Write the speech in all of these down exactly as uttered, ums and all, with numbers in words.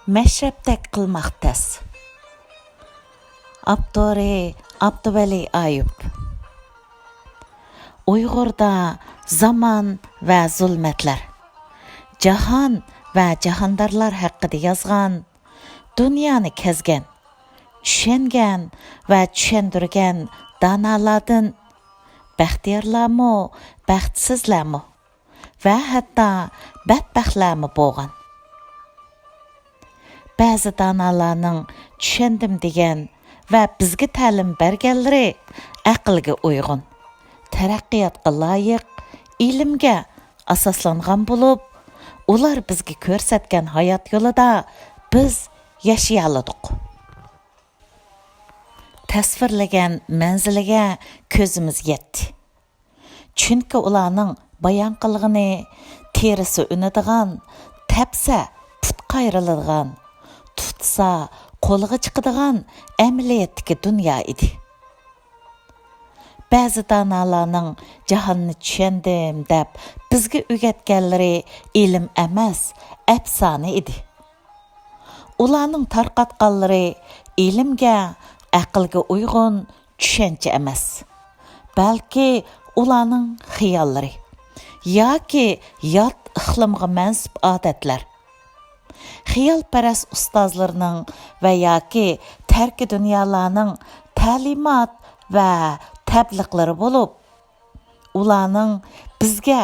مەشرەپتەك قىلماق تەس. ئاپتورى: ئابدۇۋەلى ئايۇپ. ئۇيغۇردا زامان ۋە زۇلمەتلەر، جاھان ۋە جاھاندارلار ھەققىدە يازغان، دۇنيانى كەزگەن، چۈشەنگەن ۋە چۈشەندۈرگەن دانالاردىن بەختىيارلارمۇ، بەختسىزلەرمۇ ۋە ھەتتا بەتبەختلەرمۇ بولغان. بەزى دانالارنىڭ چۈشەندىم دېگەن ۋە بىزگە تەلىم بەرگەنلىرى ئەقىلگە ئۇيغۇن، تەرەققىياتقا لايىق، ئىلىمگە ئاساسلانغان بولۇپ، ئۇلار بىزگە كۆرسەتكەن ھايات يولىدا بىز ياشىيالىدۇق. تەسۋىرلىگەن مەنزىلىگە كۆزىمىز يەتتى. چۈنكى ئۇلارنىڭ بايان قىلغىنى تېرىسى ئۈنىدىغان، تەپسە پۇت قايرىلىدىغان، تۇتسا قولىغا چىقىدىغان ئەمەلىيەتتىكى دۇنيا ئىدى. بەزى دانالارنىڭ جاھاننى چۈشەندىم دەپ بىزگە ئۆگەتكەنلىرى ئىلىم ئەمەس، ئەپسانە ئىدى. ئۇلارنىڭ تارقاتقانلىرى ئىلىمگە، ئەقىلگە ئۇيغۇن چۈشەنچە ئەمەس، بەلكى ئۇلارنىڭ خىياللىرى ياكى يات ئىقلىمغا مەنسۇپ ئادەتلەر. خىيالپەرەس ئۇستازلىرىنىڭ ۋە ياكى تەركى دۇنيالارنىڭ تەلىمات ۋە تەبلىغلىرى بولۇپ، ئۇلارنىڭ بىزگە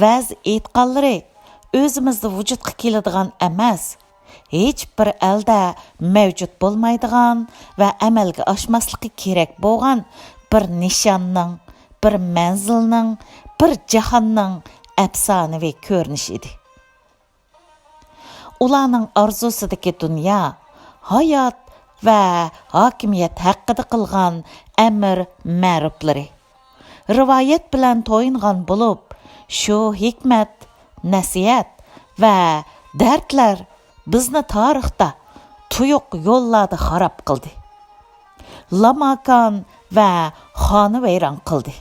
ۋەز ئېيتقانلىرى ئۆزىمىزدە ۋۇجۇدقا كېلىدىغان ئەمەس، ھېچ بىر ئەلدە مەۋجۇت بولمايدىغان ۋە ئەمەلگە ئاشماسلىقى كېرەك بولغان بىر نىشاننىڭ، بىر مەنزىلنىڭ، بىر جاھاننىڭ ئەپسانىۋى كۆرۈنۈشى ئىدى. ئۇلارنىڭ ئارزۇسىدىكى دۇنيا، ھايات ۋە ھاكىمىيەت ھەققىدە قىلغان ئەمىر مەرۇپلىرى رىۋايەت بىلەن تويۇنغان بولۇپ، شۇ ھېكمەت، نەسىھەت ۋە دەردلەر بىزنى تارىختا تۇيۇق يوللاردا خاراب قىلدى، لاماكان ۋە خانىۋەيران قىلدى.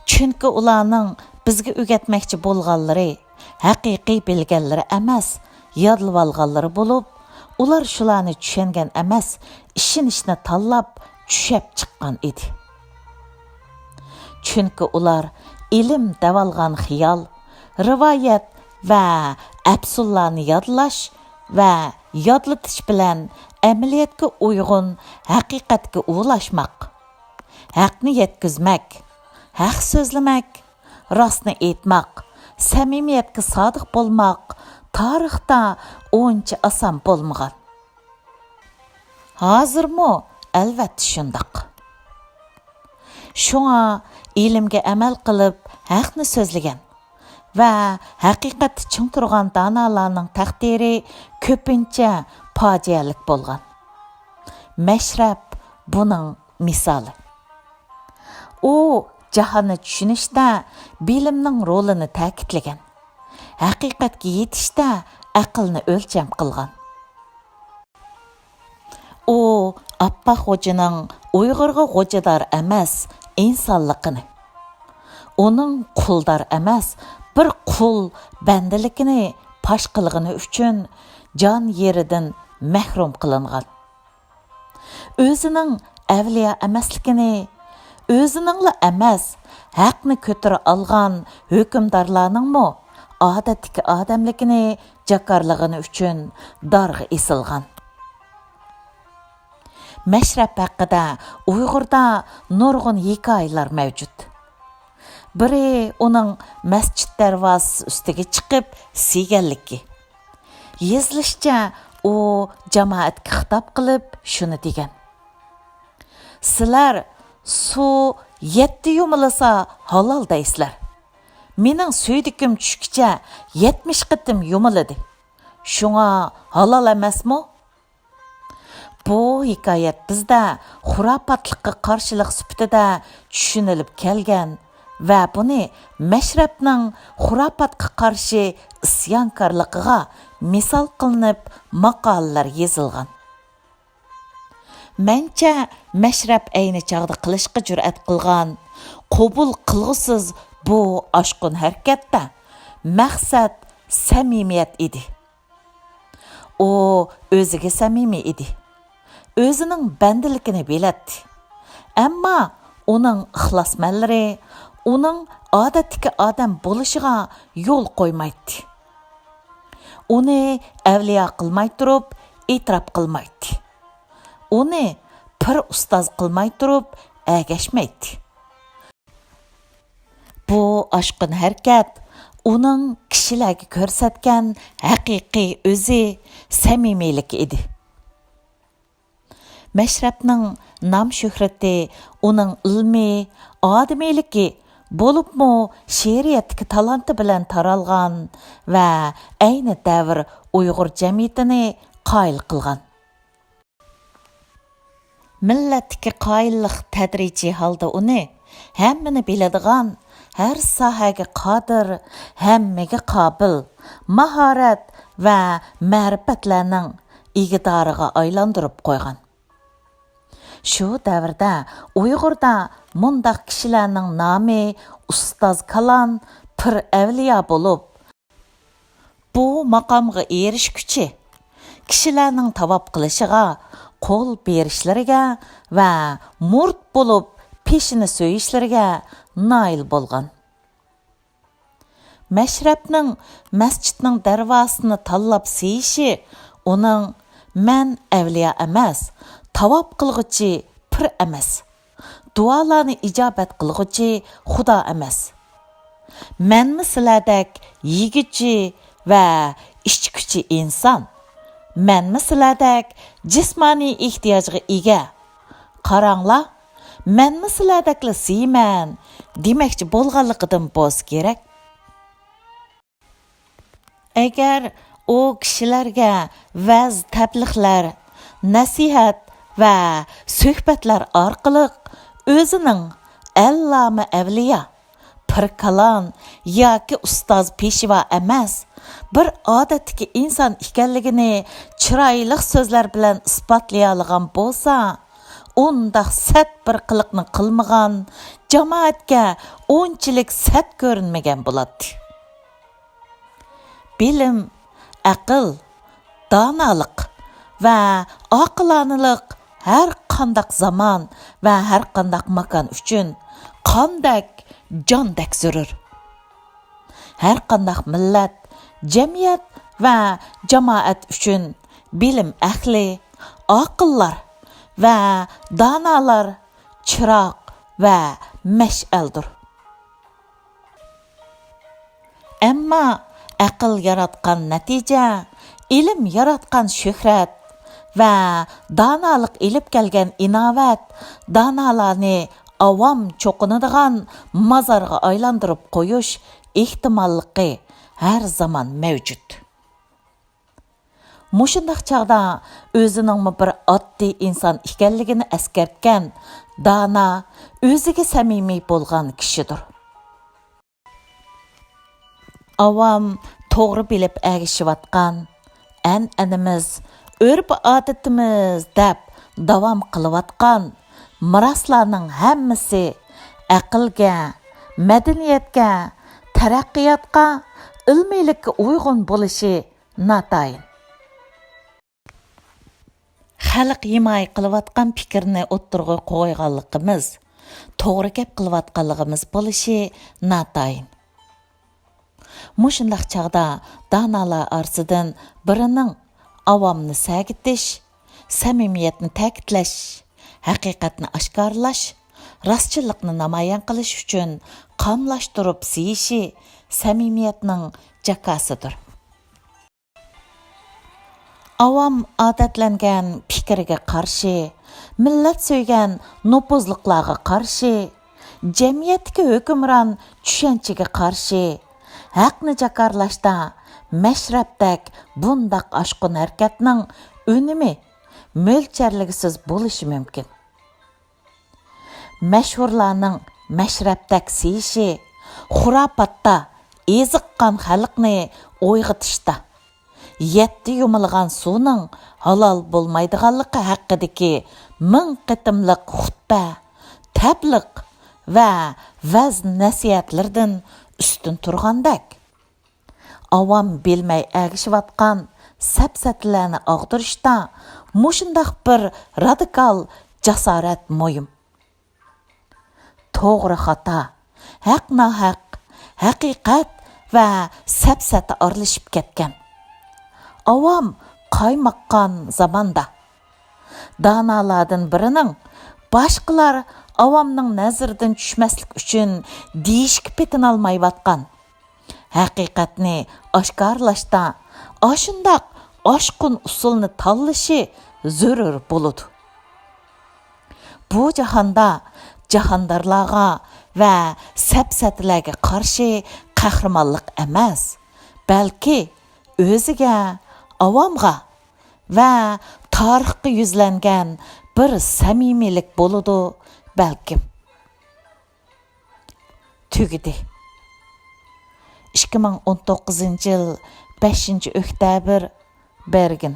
چۈنكى ئۇلارنىڭ بىزگە ئۆگەتمەكچى بولغانلىرى ھەقىقىي بىلگەنلىرى ئەمەس، يادلىۋالغانلىرى بولۇپ، ئۇلار شۇلارنى چۈشەنگەن ئەمەس، ئىشىنىشنى تاللاپ چۈشەپ چىققان ئىدى. چۈنكى ئۇلار ئىلىم دەۋالغان خىيال، رىۋايەت ۋە ئەپسۇنلارنى يادلاش ۋە يادلىتىش بىلەن ئەمەلىيەتكە ئۇيغۇن ھەقىقەتكە ئۇلاشماق، ھەقنى يەتكۈزمەك، ھەق سۆزلىمەك، راستنى ئېيتماق، سەمىمىيەتكە سادىق بولماق تارىختا ئۇنچە ئاسان بولمىغان. ھازىرمۇ ئەلۋەتتە شۇنداق. شۇڭا ئىلىمگە ئەمەل قىلىپ ھەقنى سۆزلىگەن ۋە ھەقىقەتتە چىڭ تۇرغان دانالارنىڭ تەقدىرى كۆپىنچە پاجىئەلىك بولغان. مەشرەپ بۇنىڭ مىسالى. ئۇ جاھاننى چۈشىنىشتە بىلىمنىڭ رولىنى تەكىتلىگەن، ھەقىقەتكە يېتىشتە ئەقىلنى ئۆلچەم قىلغان. ئۇ ئاپپاق خوجىنىڭ ئۇيغۇرغا غوجىدار ئەمەس، ئىنسانلىقىنى، ئۇنىڭ قۇلدار ئەمەس، بىر قۇل بەندىلىكىنى پاش قىلغىنى ئۈچۈن جان يېرىدىن مەھرۇم قىلىنغان. ئۆزىنىڭ ئەۋلىيا ئەمەسلىكىنى، ئۆزىنىڭلا ئەمەس، ھەقنى كۆتۈرە ئالغان ھۆكۈمدارلارنىڭمۇ ئادەتتىكى ئادەملىكىنى جاكارلىغىنى ئۈچۈن دارغا ئېسىلغان. مەشرەپ ھەققىدە ئۇيغۇردا نۇرغۇن ھېكايىلەر مەۋجۇت. بىرى ئۇنىڭ مەسچىت دەرۋازىسى ئۈستىگە چىقىپ سىيگەنلىكى. يېزىلىشىچە، ئۇ جامائەتكە خىتاب قىلىپ شۇنى دېگەن: «سىلەر سۇ يەتتە يۇمىلىسا ھالال دەيسىلەر. مېنىڭ سۈيدۈكۈم چۈشكىچە يەتمىش قېتىم يۇمىلىدى. شۇڭا ھالال ئەمەسمۇ؟» بۇ ھېكايەت بىزدە خۇراپاتلىققا قارشىلىق سۈپىتىدە چۈشىنىلىپ كەلگەن ۋە بۇنى مەشرەپنىڭ خۇراپاتقا قارشى ئىسيانكارلىقىغا مىسال قىلىنىپ ماقالىلەر يېزىلغان. مەنچە، مەشرەپ ئەينى چاغدا قىلىشقا جۈرئەت قىلغان، قوبۇل قىلغۇسىز بۇ ئاشقۇن ھەرىكەتتە مەقسەت سەمىمىيەت ئىدى. ئۇ ئۆزىگە سەمىمىي ئىدى. ئۆزىنىڭ بەندىلىكىنى بىلەتتى. ئەمما ئۇنىڭ ئىخلاسمەنلىرى ئۇنىڭ ئادەتتىكى ئادەم بولۇشىغا يول قويمايتتى. ئۇنى ئەۋلىيا قىلماي تۇرۇپ ئېتىراپ قىلمايتتى. ئۇنى پىر ئۇستاز قىلماي تۇرۇپ ئەگەشمەيتتى. بۇ ئاشقۇن ھەرىكەت ئۇنىڭ كىشىلەرگە كۆرسەتكەن ھەقىقىي ئۆزى، سەمىمىيلىكى ئىدى. مەشرەپنىڭ نام-شۆھرىتى ئۇنىڭ ئىلمىي، ئادىمىيلىكى، بولۇپمۇ شېئىرىيەتتىكى تالانتى بىلەن تارالغان ۋە ئەينى دەۋر ئۇيغۇر جەمئىيىتىنى قايىل قىلغان. مىللەتتىكى قايىللىق تەدرىجىي ھالدا ئۇنى ھەممىنى بىلىدىغان، ھەر ساھەگە قادىر، ھەممىگە قابىل، ماھارەت ۋە مەرىپەتلەرنىڭ ئىگىدارىغا ئايلاندۇرۇپ قويغان. شۇ دەۋردە ئۇيغۇردا مۇنداق كىشىلەرنىڭ نامى ئۇستاز كالان، پىر ئەۋلىيا بولۇپ، بۇ ماقامغا ئېرىشكۈچى كىشىلەرنىڭ تاۋاپ قىلىشىغا، قول بېرىشلىرىگە ۋە مۇرىت بولۇپ پېشىنى سۆيۈشلىرىگە نائىل بولغان. مەشرەپنىڭ مەسچىتنىڭ دەرۋازىسىنى تاللاپ سىيىشى ئۇنىڭ «مەن ئەۋلىيا ئەمەس، تاۋاپ قىلغۇچى پىر ئەمەس، دۇئالارنى ئىجابەت قىلغۇچى خۇدا ئەمەس. مەنمۇ سىلەردەك يېگۈچى ۋە ئىچكۈچى ئىنسان. مەنمۇ سىلەردەك جىسمانىي ئېھتىياجغا ئىگە. قاراڭلار، مەنمۇ سىلەردەكلا سىيىمەن» دېمەكچى بولغانلىقىدىن بولسا كېرەك. ئەگەر ئۇ كىشىلەرگە ۋەز-تەبلىغلەر، نەسىھەت ۋە سۆھبەتلەر ئارقىلىق ئۆزىنىڭ ئەللامە ئەۋلىيا، پىر كالان ياكى ئۇستاز پېشۋا ئەمەس، بىر ئادەتتىكى ئىنسان ئىكەنلىكىنى چىرايلىق سۆزلەر بىلەن ئىسپاتلىيالىغان بولسا، ئۇنداق سەت بىر قىلىقنى قىلمىغان، جامائەتكە ئۇنچىلىك سەت كۆرۈنمىگەن بولاتتى. بىلىم، ئەقىل، دانالىق ۋە ئاقىلانىلىق ھەر قانداق زامان ۋە ھەر قانداق ماكان ئۈچۈن قاندەك، جاندەك زۆرۈر. ھەر قانداق مىللەت، جەمئىيەت ۋە جامائەت ئۈچۈن بىلىم ئەھلى، ئاقىللار ۋە دانالار چىراغ ۋە مەشئەلدۇر. ئەمما ئەقىل ياراتقان نەتىجە، ئىلىم ياراتقان شۆھرەت ۋە دانالىق ئېلىپ كەلگەن ئىناۋەت دانالارنى ئاۋام چوقۇنىدىغان مازارغا ئايلاندۇرۇپ قويۇش ئېھتىماللىقى ھەر زامان مەۋجۇت. مۇشۇنداق چاغدا ئۆزىنىڭمۇ بىر ئاددىي ئىنسان ئىكەنلىكىنى ئەسكەرتكەن دانا، ئۆزىگە سەمىمىي بولغان كىشىدۇر. ئاۋام توغرا بىلىپ ئەگىشىۋاتقان، ئەنئەنىمىز، ئۆرپ-ئادىتىمىز دەپ داۋام قىلىۋاتقان مىراسلارنىڭ ھەممىسى ئەقىلگە، مەدەنىيەتكە، تەرەققىياتقا، ئىلمىيلىككە ئۇيغۇن بولۇشى ناتايىن. خەلق ھىمايە قىلىۋاتقان پىكىرنى ئوتتۇرىغا قويغانلىقىمىز، توغرا گەپ قىلىۋاتقانلىقىمىز بولۇشى ناتايىن. مۇشۇنداق چاغدا دانالار ئارىسىدىن بىرىنىڭ ئاۋامنى سەگىتىش، سەمىمىيەتنى تەكىتلەش، ھەقىقەتنى ئاشكارىلاش، راستچىللىقنى نامايان قىلىش ئۈچۈن قاملاشتۇرۇپ سىيىشى سەمىمىيەتنىڭ جاكاسىدۇر. ئاۋام ئادەتلەنگەن پىكىرگە قارشى، مىللەت سۆيگەن نوپۇزلۇقلارغا قارشى، جەمئىيەتتىكى ھۆكۈمران چۈشەنچىگە قارشى، ھەقنى جاكارلاشتا مەشرەپتەك بۇنداق ئاشقۇن ھەرىكەتنىڭ ئۈنۈمى مۆلچەرلىگۈسىز بولۇشى مۇمكىن. مەشھۇرلارنىڭ مەشرەپتەك سىيىشى خۇراپاتتا ئېزىققان خەلقنى ئويغىتىشتا، يەتتە يۇمۇلغان سۇنىڭ ھالال بولمايدىغانلىقى ھەققىدىكى مىڭ قېتىملىق خۇتبە، تەبلىغ ۋە ۋەز-نەسىھەتلىرىدىن ئۈستۈن تۇرغاندەك، ئاۋام بىلمەي ئەگىشىۋاتقان سەپسەتىلەرنى ئاغدۇرۇشتا مۇشۇنداق بىر رادىكال جاسارەت مۇھىم. توغرا خاتا، ھەق ناھەق، ھەقىقەت ۋە سەپسەتە ئارىلىشىپ كەتكەن. ئاۋام قايماققان زاماندا دانالاردىن بىرىنىڭ باشقىلار ئاۋامنىڭ نەزىرىدىن چۈشمەسلىك ئۈچۈن دېيىشكە پېتىنالمايۋاتقان ھەقىقەتنى ئاشكارىلاشتا ئاشۇنداق ئاشقۇن ئۇسۇلنى تاللىشى زۆرۈر بولىدۇ. بۇ جاھاندا جاھاندارلارغا ۋە سەپسەتىلەرگە قارشى قەھرىمانلىق ئەمەس، بەلكى ئۆزىگە، ئاۋامغا ۋە تارىخقا يۈزلەنگەن بىر سەمىمىيلىك بولىدۇ بەلكىم. تۈگىدى. ئىككى مىڭ ئون توققۇزىنچى يىل بەشىنچى ئۆكتەبىر، بېرگېن.